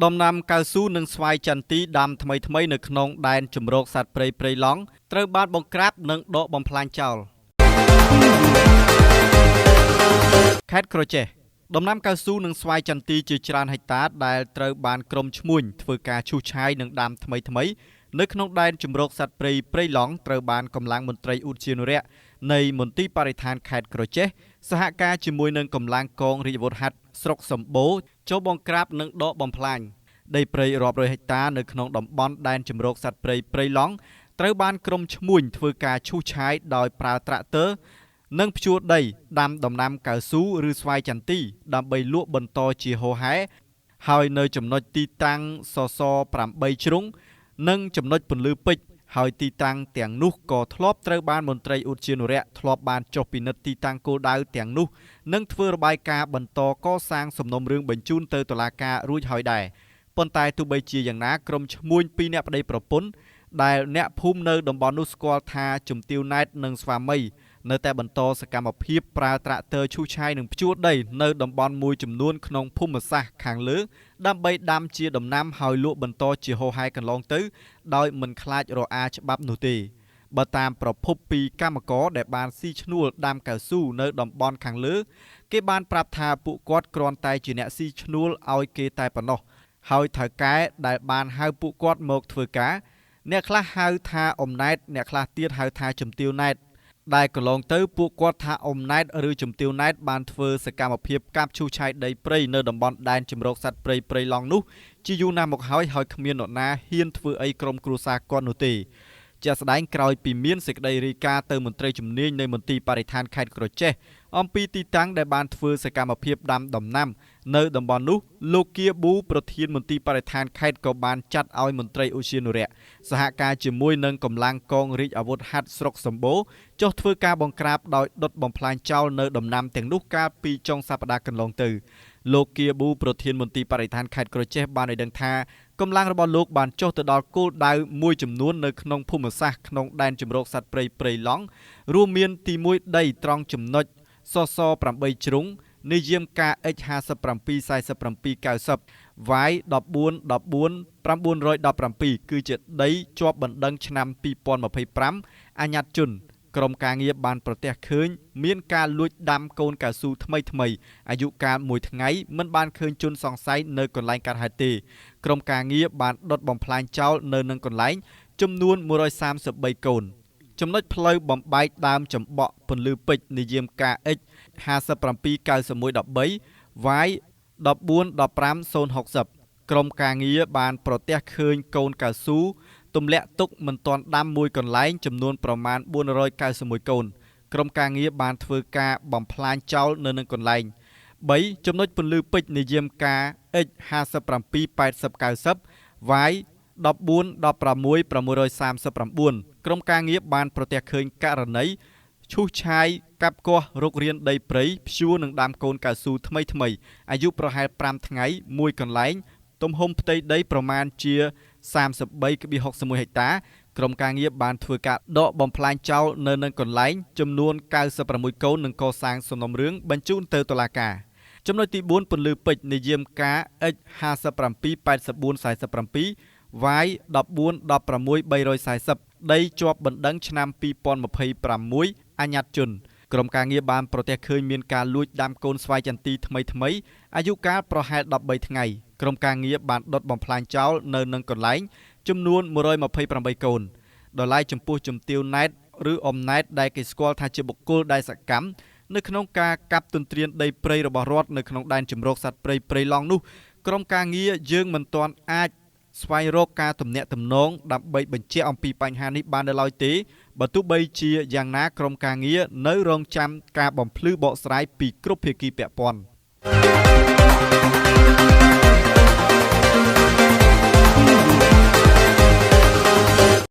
ដំណាំកៅស៊ូនិងស្វាយចន្ទីដាំថ្មីៗនៅក្នុងដែនជម្រកសត្វព្រៃព្រៃឡង់ត្រូវបានបង្ក្រាបនិងដកបំផ្លាញចោលខេត្តក្រចេះដំណាំកៅស៊ូនិងស្វាយចន្ទីជាច្រើនហិកតាដែលត្រូវបានក្រុមឈ្មួញធ្វើការឈូសឆាយនិងដាំថ្មីៗនៅក្នុងដែនជម្រកសត្វព្រៃព្រៃឡង់ត្រូវបានកម្លាំងមន្ត្រីឧទ្យានុរក្សនៃមន្ទីរបរិស្ថានខេត្តក្រចេះសហការជាមួយនឹងកម្លាំងកងរាជអាវុធហត្ថស្រុកសម្បូរចូលបង្ក្រាបនិងដកបំផ្លាញដីព្រៃរាប់រយហិកតានៅក្នុងតំបន់ដែនជម្រកសត្វព្រៃព្រៃឡង់ត្រូវបានក្រុមឈ្មួញធ្វើការឈូសឆាយដោយប្រើត្រាក់ទ័រនិងភ្ជួរដីដាំដំណាំកៅស៊ូឬស្វាយចន្ទីដើម្បីលក់បន្តជាហូរហែហើយនៅចំណុចទីតាំងសស8ជ្រុងនិងចំណុចពន្លឺពេជ្រហើយទីតាំងទាំងនោះក៏ធ្លាប់ត្រូវបានមន្ត្រីឧទ្យានុរក្សធ្លាប់បានចុះពិនិត្យទីតាំងគោលដៅទាំងនោះនិងធ្វើរបាយការណ៍បន្តកសាងសំណុំរឿងបញ្ជូនទៅតុលាការរួចហើយដែរប៉ុន្តែទោះបីជាយ៉ាងណាក្រុមឈ្មួញពីរនាក់ប្តីប្រពន្ធដែលអ្នកភូមិនៅតំបន់នោះស្គាល់ថាជំទាវណែតនិងស្វាមីនៅតែបន្តសកម្មភាពប្រើត្រាក់ទ័រឈូសឆាយនិងភ្ជួរដីនៅតំបន់មួយចំនួនក្នុងភូមិសាស្ត្រខាងលើដើម្បីដាំជាដំណាំហើយលក់បន្តជាហូរហែកន្លងទៅដោយមិនខ្លាចរអាច្បាប់នោះទេបើតាមប្រភពពីកម្មករដែលបានស៊ីឈ្នួលដាំកៅស៊ូនៅតំបន់ខាងលើគេបានប្រាប់ថាពួកគាត់គ្រាន់តែជាអ្នកស៊ីឈ្នួលឲ្យគេតែប៉ុណ្ណោះហើយថៅកែដែលបានហៅពួកគាត់មកធ្វើការអ្នកខ្លះហៅថាអំណែតអ្នកខ្លះទៀតហៅថាជំទាវណែតដែលកន្លងទៅពួកគាត់ថាអំណែតឬជំទាវណែតបានធ្វើសកម្មភាពកាប់ឈូសឆាយដីព្រៃនៅតំបន់ដែនជម្រកសត្វព្រៃព្រៃឡង់នោះជាយូរណាស់មកហើយហើយគ្មាននរណាហ៊ានធ្វើអីក្រុមគ្រួសារគាត់នោះទេជាក់ស្ដែងក្រោយពីមានសេចក្តីរាយការណ៍ទៅមន្ត្រីជំនាញនៃមន្ទីរបរិស្ថានខេត្តក្រចេះអំពីទីតាំងដែលបានធ្វើសកម្មភាពដាំដំណាំនៅតំបន់នោះលោកគាប៊ូប្រធានមន្ទីរបរិស្ថានខេត្តក៏បានចាត់ឲ្យមន្ត្រីឧទ្យានុរក្សសហការជាមួយនឹងកម្លាំងកងរាជអាវុធហត្ថស្រុកសម្បូរចុះធ្វើការបង្ក្រាបដោយដុតបំផ្លាញចោលនៅដំណាំទាំងនោះកាលពីចុងសប្តាហ៍កន្លងទៅលោកគាប៊ូប្រធានមន្ទីរបរិស្ថានខេត្តក្រចេះបានឲ្យដឹងថាកម្លាំងរបស់លោកបានចុះទៅដល់គោលដៅមួយចំនួននៅក្នុងភូមិសាស្ត្រក្នុងដែនជម្រកសត្វព្រៃព្រៃឡង់រួមមានទី1ដីត្រង់ចំណុចសស8ជ្រុងនិយមការ X574790 Y 14 14 917គឺជាដីជាប់បណ្ដឹងឆ្នាំ2025អាញាតជនក្រុមការងារបានប្រទះឃើញមានការលួចដាំកូនកៅស៊ូថ្មីៗអាយុកាលមួយថ្ងៃមិនបានឃើញជនសង្ស័យនៅកន្លែងកើតហេតុទេក្រុមការងារបានដុតបំផ្លាញចោលនៅនឹងកន្លែងចំនួន133កូនចំណុចផ្លូវបំបែកដើមចំបក់ពន្លឺពេជ្រនិយមការ X 579113 Y 1415060ក្រុមការងារបានប្រទះឃើញកូនកៅស៊ូទម្លាក់ទុកមិនទាន់ដាំមួយកន្លែងចំនួនប្រមាណ491កូនក្រុមការងារបានធ្វើការបំផ្លាញចោលនៅនឹងកន្លែង3ចំណុចពន្លឺពេជ្រនិយមការ X 578090 Y 1416639ក្រុមការងារបានប្រទះឃើញករណីឈូសឆាយកាប់គាស់រុករានដីព្រៃភ្ជួរនិងដាំកូនកៅស៊ូថ្មីៗអាយុប្រហែល5ថ្ងៃមួយកន្លែងទំហំផ្ទៃដីប្រមាណជា 33.61 ហិកតាក្រុមការងារបានធ្វើការដកបំផ្លាញចោលនៅនឹងកន្លែងចំនួន96កូននិងកសាងសំណុំរឿងបញ្ជូនទៅតុលាការចំណុចទី4ពន្លឺពេជ្រនិយមការ X 578447 Y 1416340ដីជាប់បណ្ដឹងឆ្នាំ2026អាញាតជនក្រុមការងារបានប្រទះឃើញមានការលួចដាំកូនស្វាយចន្ទីថ្មីៗអាយុកាលប្រហែល13ថ្ងៃក្រុមការងារបានដុតបំផ្លាញចោលនៅនឹងកន្លែងចំនួន128កូនដោយឡែកចំពោះជំទាវណែតឬអំណែតដែលគេស្គាល់ថាជាបុគ្គលដែលសកម្មនៅក្នុងការកាប់ទន្ទ្រានដីព្រៃរបស់រដ្ឋនៅក្នុងដែនជម្រកសត្វព្រៃព្រៃឡង់នោះក្រុមការងារយើងមិនទាន់អាចស្វែងរកការទំនាក់ទំនងដើម្បីបញ្ជាក់អំពីបញ្ហានេះបាននៅឡើយទេបើទោះបីជាយ៉ាងណាក្រុមការងារនៅរងចាំការបំភ្លឺបកស្រាយពីគ្រប់ភាគីពាក់ព័ន្ធ។